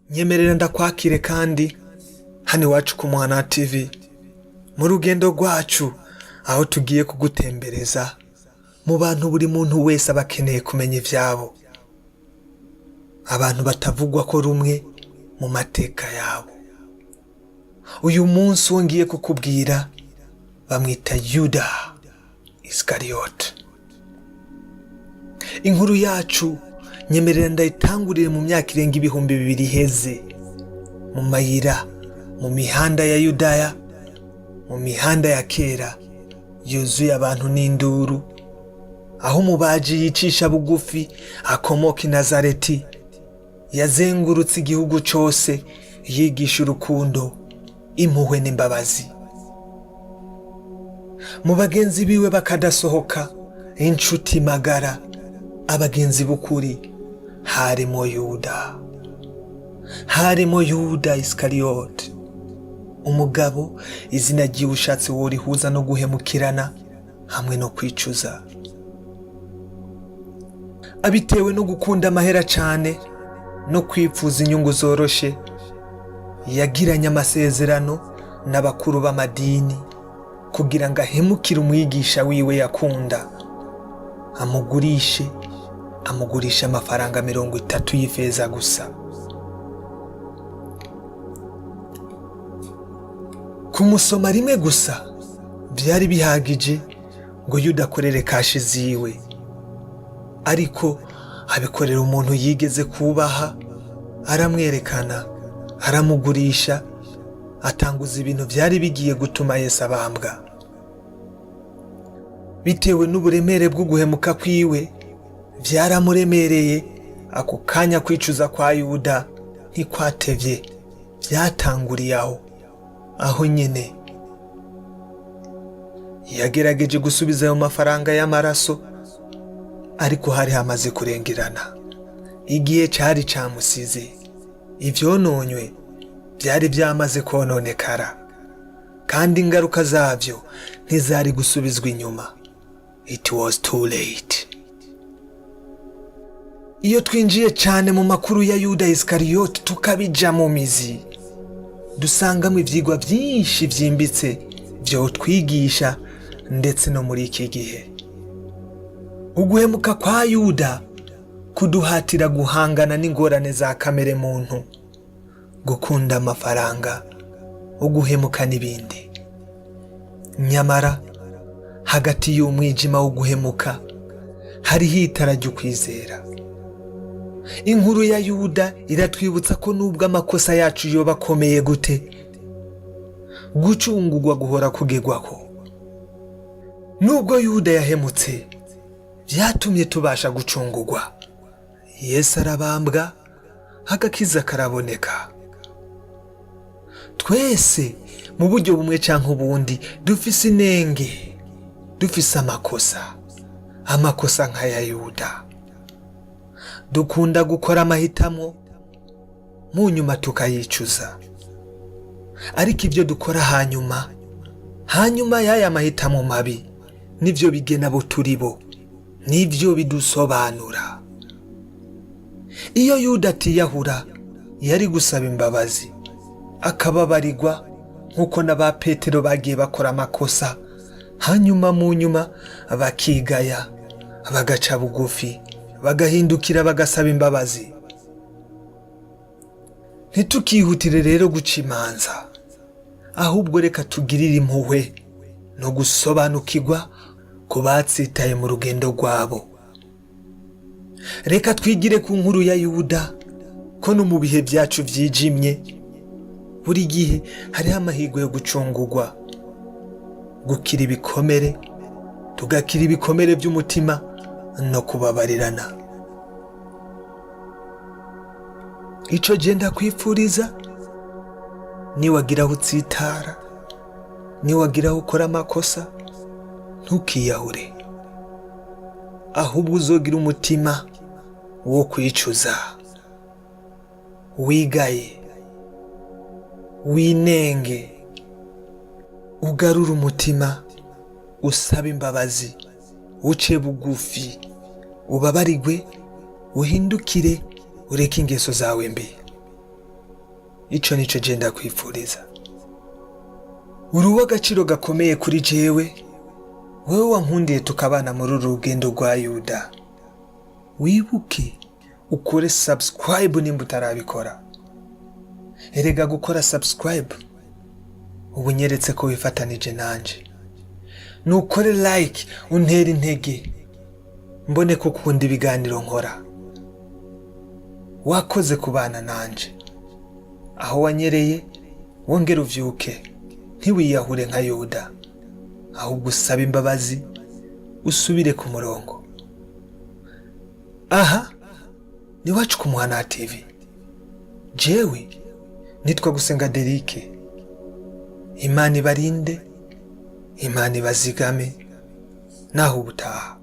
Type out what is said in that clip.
Nyemerera ndakwakire kandi hano iwacu ku Muhana TV mu rugendo rwacu aho tugiye kugutembereza mu bantu buri muntu wese aba akeneye kumenya ivyabo, abantu batavugwa ko rumwe mu mateka yabo. Uyu munsi uwo ngiye kukubwira bamwita Yuda Isikariyoti. Inkuru yacu nyemerera ndayitangurire mu myaka irenga 2000 iheze, mu mayira, mu mihanda ya Yudaya, mu mihanda ya kera yuzuye abantu n'induru, aho umubaji yicisha bugufi akomoka i Nazareti yazengurutse igihugu cose yigisha urukundo, impuhwe n'imbabazi. Mu bagenzi biwe bakadasohoka, inshuti magara, abagenzi b'ukuri, harimo Yuda. Harimo Yuda Isikariyoti, umugabo izina ryiwe ushatse worihuza no guhemukirana hamwe no kwicuza. Abitewe no gukunda amahera cane no kwipfuza inyungu zoroshe, yagiranye amasezerano n'abakuru b'amadini kugira ngo ahemukire umwigisha wiwe yakunda, amugurishe amafaranga 30 y'ifeza gusa. Kumusoma rimwe gusa byari bihagije ngo Yuda akorere kashi ziwe, ariko abikorera umuntu yigeze kubaha, aramwerekana, aramugurisha, atanguza ibintu byari bigiye gutuma Yesu abambwa. Bitewe n'uburemere bwo guhemuka kwiwe, byaramuremereye. Ako kanya kwicuza kwa Yuda ntikwatevye, byatanguriye aho nyene. Yagerageje gusubiza ayo mafaranga y'amaraso, ariko hari hamaze kurengerana. Igihe cari camusize, ivyononywe byari byamaze kononekara, kandi ingaruka zavyo ntizari gusubizwa inyuma. It was too late. Iyo twinjiye cyane mu makuru ya Yuda Isikariyoti, tukabija mu mizi, dusangamo ivyigwa byinshi vyimbitse vyotwigisha ndetse no muri iki gihe. Uguhemuka kwa Yuda kuduhatira guhangana n'ingorane za kamere muntu, gukunda amafaranga, uguhemuka n'ibindi. Nyamara hagati y'umwijima wo guhemuka hariho itara ry'ukwizera. Inkuru ya Yuda iratwibutsa ko nubwo amakosa yacu yoba akomeye gute, gucungurwa guhora kugerwaho. Nubwo Yuda yahemutse, byatumye tubasha gucungurwa. Yesu arabambwa, agakiza karaboneka. Twese mu buryo bumwe canke ubundi dufise inenge, dufise amakosa, amakosa nk'aya Yuda. Dukunda gukora amahitamo, mu nyuma tukayicuza, ariko ibyo dukora hanyuma y'aya mahitamo mabi nivyo bigena abo turi bo, nivyo bidusobanura. Iyo Yuda atiyahura, yari gusaba imbabazi akababarirwa, nk'uko n'aba Petero bagiye bakora amakosa, hanyuma mu nyuma bakigaya, bagaca bugufi, bagahindukira, bagasaba imbabazi. Ntitukihutire rero guca imanza, ahubwo reka tugirire impuhwe no gusobanukirwa ku batsitaye mu rugendo rwabo. Reka twigire ku nkuru ya Yuda ko no mu bihe byacu vyijimye buri gihe hariho amahirwe yo gucungurwa, gukira ibikomere, tugakira ibikomere by'umutima no kubabarirana. Ico je ndakwifuriza, niwagira aho utsitara, niwagira aho ukora amakosa, ntukiyahure, ahubwo uzogira umutima wo kwicuza, wigaye, winenge, ugarure umutima, usabe imbabazi, uce bugufi, ubabarigwe, uhindukire, ureke ingeso zawe mbi. Ico nico je ndakwifuriza. Uri uw'agaciro gakomeye kuri jewe, wewe wankundiye tukabana muri uru rugendo rwa Yuda. Wibuke ukore subscribe nimba utarabikora. Erega gukora subscribe ubu unyeretse ko wifatanije nanje. Nukore like, untera intege, mbone ko ukunda ibiganiro nkora. Wakoze kubana nanje. Aho wanyereye wongere uvyuke, ntiwiyahure nka Yuda, ahubwo usabe imbabazi, usubire ku murongo. Aha ni Iwacu ku Muhana TV. Jewe nitwa Gusenga Derike. Imana ibarinde, Imana ibazigame, naho ubutaha.